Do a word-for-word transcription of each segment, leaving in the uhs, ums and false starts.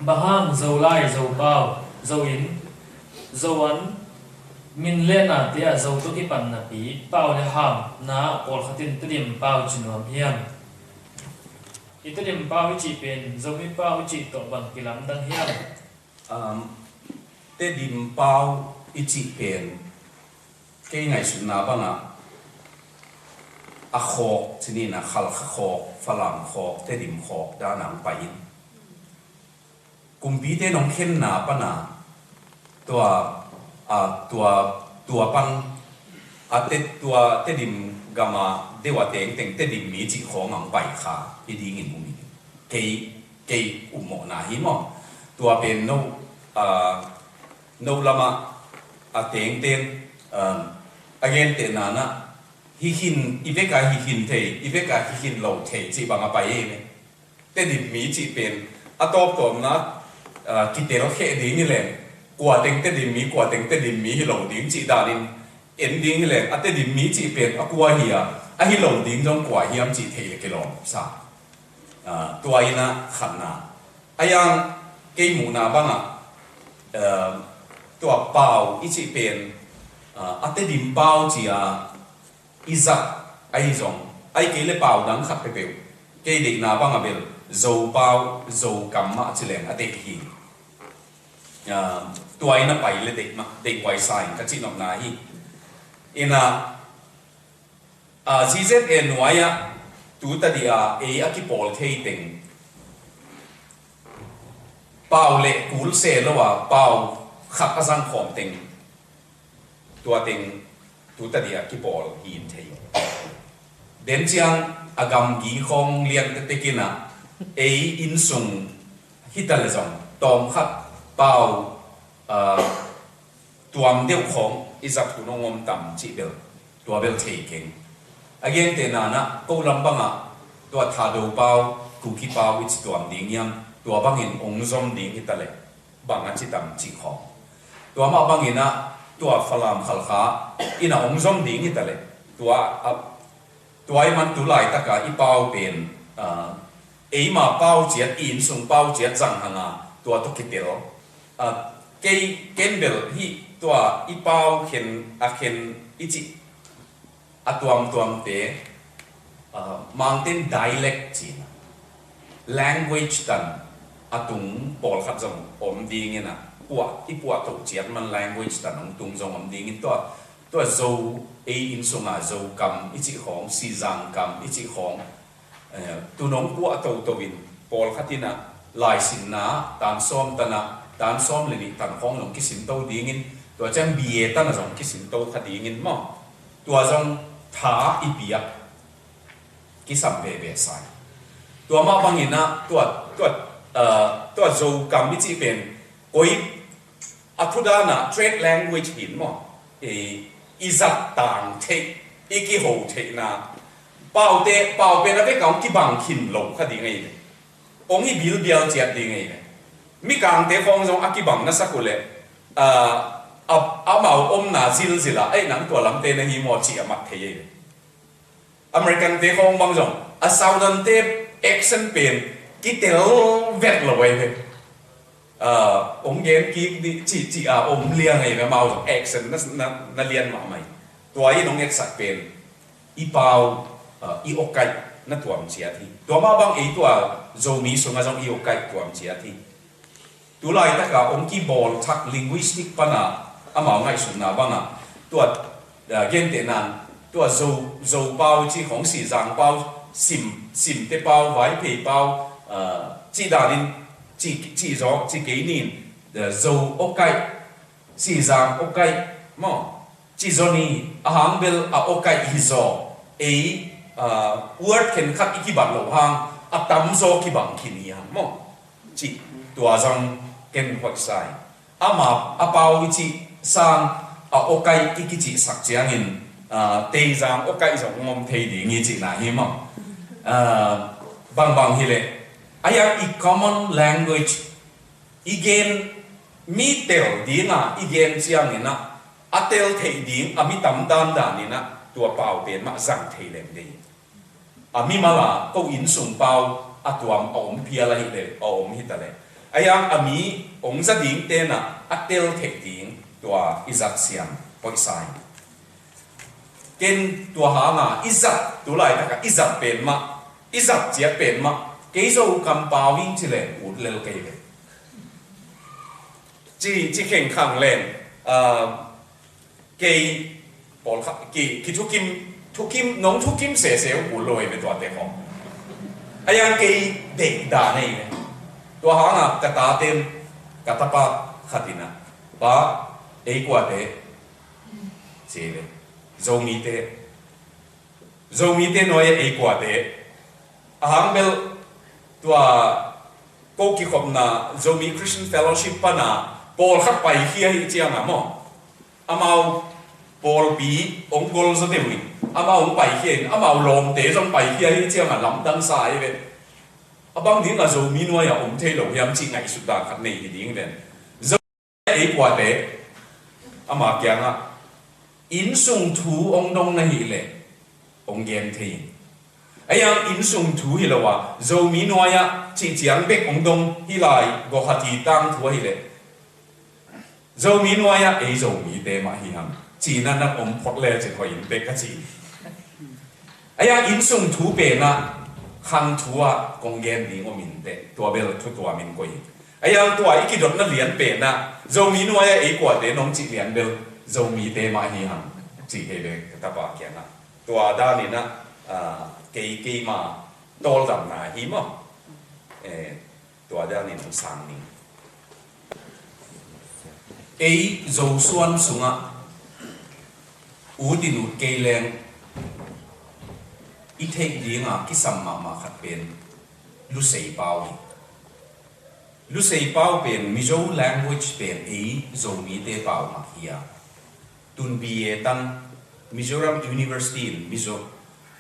Bang hang Zolai, Zopau, Zoin, Zoan, min le nate ah Zo tawh kipan napi pau le hamna pawlkhat in Tedim pau ci nuam hiam? I Tedim pau i cih pen Zomi pau i cih tawh bang kilamdang hiam? Um, Tedim pau i cih pen kei ngaihsutna bangah a khawk, cinin a Khalkha khawk, Falam khawk, Tedim khawk dan ang pai in. Kumpite nong khenna pana tua, a, tua, tua pan a te, tua Tedim gama deuh a tengteng Tedim mi cih khawng ang pai kha hi dingin um hi. Kei, kei upmawhna hi maw? Tua pen no, a, no lama a tengteng, a, a gentehna na hi khin, i veka hi khin thei, i veka hi khin lo thei cih bang a pai hi me. Tedim mi cih pen a tawptawpna, a, kitel kheh ding hi leng, kua teng Tedim mi, kua teng Tedim mi hi lo ding cih danin en ding hi leng, a Tedim mi cih pen a kua hi a, a hi lo ding zong kua hiam cih thei le kilawm sa. A, tua in a khatna. A yang kei muhna bangah, a, tua pau i cih pen, a, a Tedim pau ci a, i zat ahi zong, ahi kei le pau dang khat peuhpeuh kei deihna bang a bel Zopau, Zokam mah ci leng a deih hi. Ah, tua in a pai le deih mah, deih huai sa in ka cihnopna hi. In a, ah, Z Z A nuai ah tu tadi a ei a kipawl thei teng pau le kul se lo a pau khat a zang khawm teng tua teng tu tadi a kipawl hi in thei. Den ciang a gamgi khawng lian tetekin a ei innsung hita le zong tawm khat pau, a, tuam deuh khawng i zat hun hong om tam cih bel tua bel thei keng. A gentehna na ko lam bangah tua Thado pau, Kuki pau i ci tuam ding hiam, tua bangin ong zom ding hita le bang a ci tam cih khawng. Tua mah bangin a tua Falam Khalkha in a ong zom ding hita le tua a, tua i man tu laitaka i pau pen, a, eima pau ciat, i innsung pau ciat zang hanga tua tawh kitel. A, kei ken bel hi tua i pau khen a khen i cih a tuamtuamte, a, Mangten dialect cina language tan a tung pawlkhat zong om dingin a puah, i puah toh ciat man language tan hong tung zong om dingin tua, tua Zo ei innsunga Zokam i cih khawng, Sizangkam i cih khawng, eh, tu nong puah toto in pawlkhat in a laisinna tan sawm tan a, tan sawm le nih tan khawng zong kisinto dingin, tua ciang B A tan a zong kisinto kha dingin maw? Tua zong tha i piak kisam veve sai. Tua mah bangin a tua, tua, eh, tua Zokam i cih pen koi a thu dana trade language hi in maw? I, i zat tang theih, i kiho theihna. Paute, pau pen a vek a hong kibang khin lo kha ding ahi ve. Hong i bilbial ciat ding ahi ve. Mikangte khawng zong a kibang na sak uh leh, a, a, amau omna zilzila, ei nang tua lamte na hi maw ci a mat thei ahi ve. American te khawng bang zong a Southern te accent pen kitel vet lo ahi ve. Ah, ong gen kik dih cih cih a om liang ahi ve, amau zong accent na, na, na lian mahmah hi. Tua in ong etsak pen i pau, ah, i awkaih na tuam ciat hi. Tua mah bang ei tua Zomi sungah zong i awkaih tuam ciat hi. Tu laitaka ong kibawl thak linguistic pana amau ngaihsutna banga tua, ah, gentehna tua Zo, Zo pau ci khawng, Sizang pau, Sim, Simte pau, Vaiphei pau, ah, ci danin ci, ci zaw, ci kei nin, ah, Zo awkaih, Sizang awkaih maw? Ci zaw ni, a hang bel a awkaih hi zaw. Ei, ah, word khenkhat i kibat loh hang a tamzaw kibang khin hi hang maw? Cih tua zong ken hoih sa hi. Ama a pau i cih sang a awkaih i kicihsak ciangin, ah, Teizang awkaih zong ngom thei ding hi cihna hi maw? Ah, bangbang hileh a hiang i common language i gen, mi tel dinga i gen ciangin ah a tel theih ding a mi tam dandanin ah tua pau pen mah zang thei lem dei. A mimal a ko innsung pau a tuam a om phial ahih leh a om hita leh Ahi hang a mi hong za ding tenah a tel theih ding tua i zat siam hoih sa hi. Ken tua hanga i zat, tu laitaka i zat pen mah, i zat ciat pen mah, kei Zo kampau hing ci leng ut lel kei ve. Ci, ci khengkhang leng, ah, kei pawlkhat ki, kithukim, thukim, nong thukim sese uh kul lo ei ve tuate khawng. Ahi hang kei deih dan ei ve. Tua hanga ka taten, ka tapa khat inah, pa, ei kuate, ci ei ve. Zomite, Zomite nuai-ah ei kuate. A hang bel tua ko kikhopna Zomi Christian Fellowship pana pawlkhat paikhia hi cianga maw, amau pawlpi hong gol zaw deuh in, amau hong paikhia in, amau lawmte zong paikhia hi cianga lamdang sa ei ve. A bang dinga Zomi nuai-ah om thei lo hiam cih ngaihsut dan khat nei hi ding ven. Ei kuate, ama kiangah, innsung thu hong dong na hih leh hong gen thei in. Ahi hang innsung thu hi lo a, Zomi nuai-ah cih ciang bek hong dong hi lai, Guwahati tangthu ahih leh, Zomi nuai-ah ei Zomite mah hi hang, cihna na om phot lecin hoih in bek ka ci. Ahi hang innsung thu penah khang thu ah kong gen ding om in teh, tua bel thu tuam in koih hi. Ahi hang tua i kidotna lian penah Zomi nuai-ah ei kuate nong cih lian bel Zomite mah hi hang, cih kei ve ka tapa kiangah. Tua daninah, ah, kei, keima tawldamna hi maw. Eh, tua danin hong sang ning. Ei Zosuan sungah ut in ut kei leng i theih dinga kisam mahmah khat pen Lusei pau hi. Lusei pau pen Mizo language pen ei Zomite pau mah hi a. Tun B A tan Mizoram University in Mizo,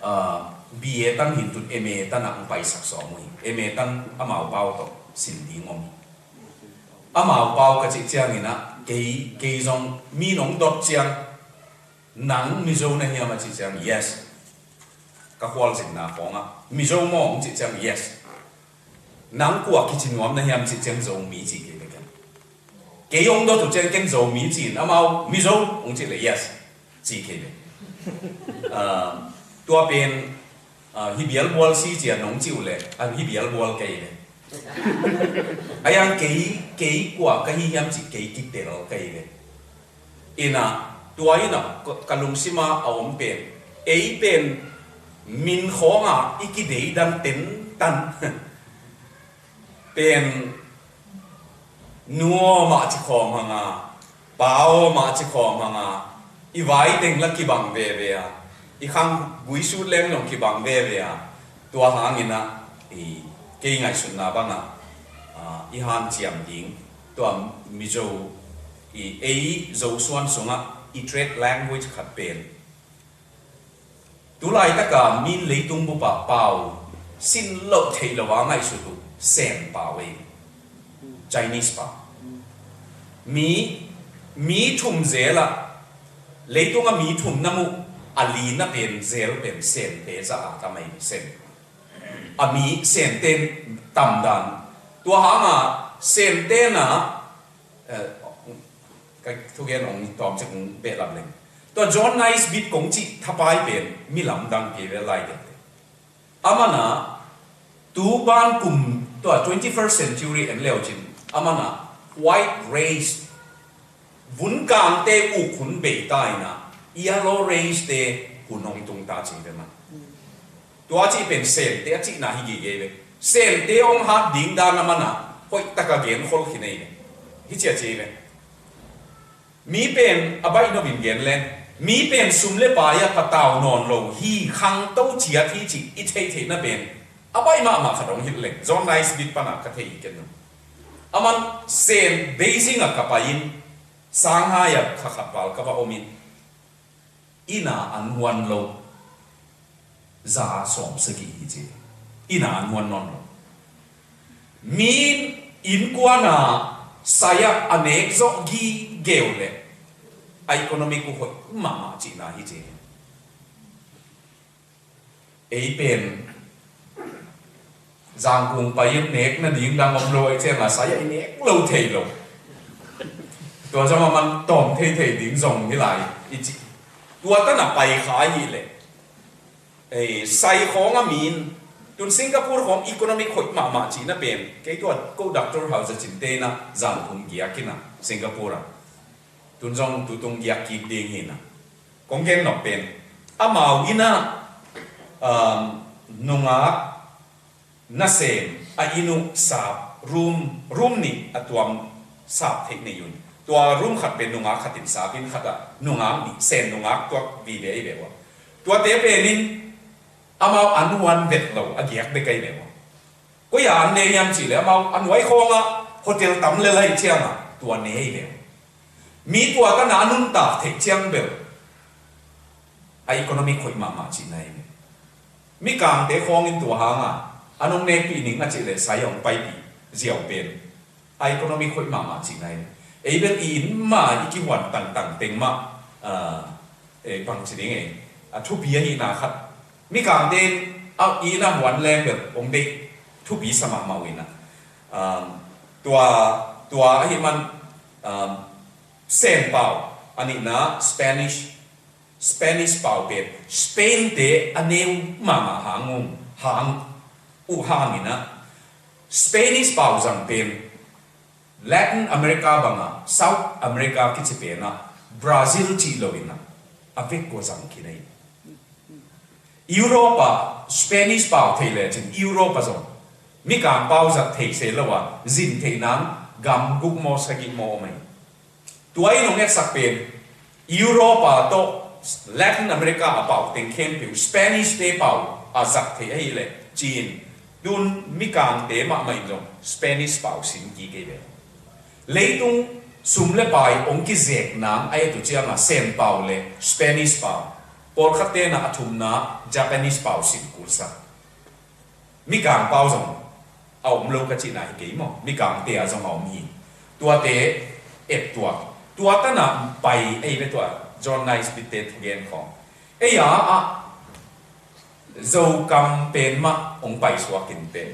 ah, B A tan hin tun M A tan ah hong paisak sawm uh hi. M A tan amau pau tawh sin ding om hi. Amau pau ka cih cianginah kei, kei zong mi nong dot ciang, nang Mizo na hiam a cih ciang, yes. Ka khualzinna khawngah Mizo maw hong cih ciang, yes. Nang kua kici nuam na hiam cih ciang Zomi ci kei ve ken. Kei hong dot uh ciang ken Zomi ci-in amau Mizo hong cih leh yes ci kei ve. Ah, tua pen, ah, hi bialbual si cia nong cih uh leh, ah, hi bialbual kei ve. Ahi hang kei, kei kua ka hi hiam cih kei kitel kei ve. Inah, tua inah ka, ka lungsima a om pen, ei pen min khawnga i kideidan tentan pen nu aw mah ci khawm hanga, pa aw mah ci khawm hanga, i vai teng la kibang veve a, i khang guisut leng long kibang veve a, tua hanginah i kei ngaihsutna bangah, ah, i hanciam ding tua Mizo i ei Zosuan sungah i trade language khat pen. Tulaitaka min leitung bupah pau sin loh theih loh a ngaihsut uh Sen pau ei. Chinese pau. Mi, mi thum zelah, leitunga mi thum na muh a lina pen zel pen Sente za a tam ei, Sen. A mi Sente tamdan. Tua hanga Sente na, eh, ka thugen hong tawm cek hong behlap leng. Tua John Naisbitt kong cih thapai pen mi lamdang kei ve lai dente. Amana tu ban kum tua twenty-first century en leucin amana white race, vunkangte uk hun beita ina yellow race te hun hong tungta cing ve man. Tua cih pen Sente a cihna hi gige ve. Sente hong hat ding dan amana hoihtaka genkhol khin ei ve. Hi cia ci ve. Mi pen a baih nopin gen leng, mi pen sum le pai-ah patau nawn lo hi, khangto ciat hi cih i theihtheihna pen a baih mahmah khat hong hilh leng, John Naisbitt pana ka thei hi ken. Aman Sen Beijing-ah ka pai-in, Shanghai-ah kha khat val ka va omin, ina an huan lo za sawm sagih hi ci. Ina an huan nawn lo. Mi innkuana sai-ah a nek zawh gigeu le a economic uh hoih mahmah cihna hi ci. Ei pen Zangkung pai in nek nading dang om lo ahih ciangin a sai ah i nek lo thei lo. Tua zong a man tawm thei thei ding zong hi lai i ci. Tua tanah pai kha ahih leh, ei, sai khawng a mi in, tun Singapore khawng economic hoih mahmah cihna pen, kei tua ko Doctor Hau Za Cin te in a zangkung giak in a Singapore ah, tun zong tutung giak kik ding hi in a. Kong gen nop pen, amau in a, um, nungak nasem a inn uh sap, room, room nih a tuam sap theih nei un. Tua room khat pen nungak khat in sap in, khat ah nungak nih, Sen nungak tuak vive ahi ve ua. Tuate pen in amau an huan vet lo, a giak bek ahi ve ua. Koi ah an ne hiam cih leh amau a nuai khawng ah hotel tam lel ahih ciangin tua ne ahi ve ua. Mi tua tanah a nuntak theih ciang bel a economic hoih mahmah cihna hi. Mikangte khawng in tua hang a, a nong nekpih ning a cih leh sai hong paipih ziau pen a economic hoih mahmah cihna hi. Ei bel i inn mah i kihuan tangtang teng mah, ah, eh, bang ci ding ei, a thupi ahihna khat. Mikangte in a inn a huan leng bel hong deih, thupi sa mahmah uh in a. Um, tua, tua ahih man, um, Sen pau, a nihna Spanish, Spanish pau pen Spain te a neu mahmah hang uh, hang uh hang in a, Spanish pau zang pen Latin America bang a, South America kici pen a, Brazil cih lo in a, a vek kua zang khin ahi. Europe ah Spanish pau thei lecin Europe ah zong Mikang pau zat thei se lo a, zin theih nang gam guk maw sagih maw om ahi. Tua in hong etsak pen Europa tawh Latin America a pau teng khempeuh Spanish te pau a zat theih ahih leh ci-in, tun Mikangte mahmah in zong Spanish pau sin kik ei ve. Leitung sum le pai hong kizek nang a et uh ciangin Sen pau le Spanish pau, pawlkhatte in a thumna Japanese pau sin kulsak. Mikang pau zong a om lo ka cihna hi kei maw, Mikangte ah zong a om hi. Tuate et tuak, tua tanah pai ei ve, tua John Naisbitt te thugen khawng. Ei a ah Zokam pen mah hong paisuak in teh.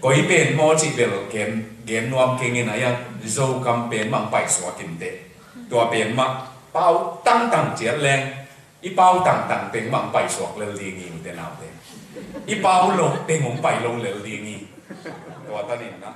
Koi pen maw cih bel gen, gen nuam keng in a, ia Zokam pen mah hong paisuak in teh. Tua pen mah pau tangtang ciat leng, i pau tangtang teng mah hong paisuak lel ding hi, ute naute. I pau lo teng hong pai lo lel ding hi. Tua tanin na.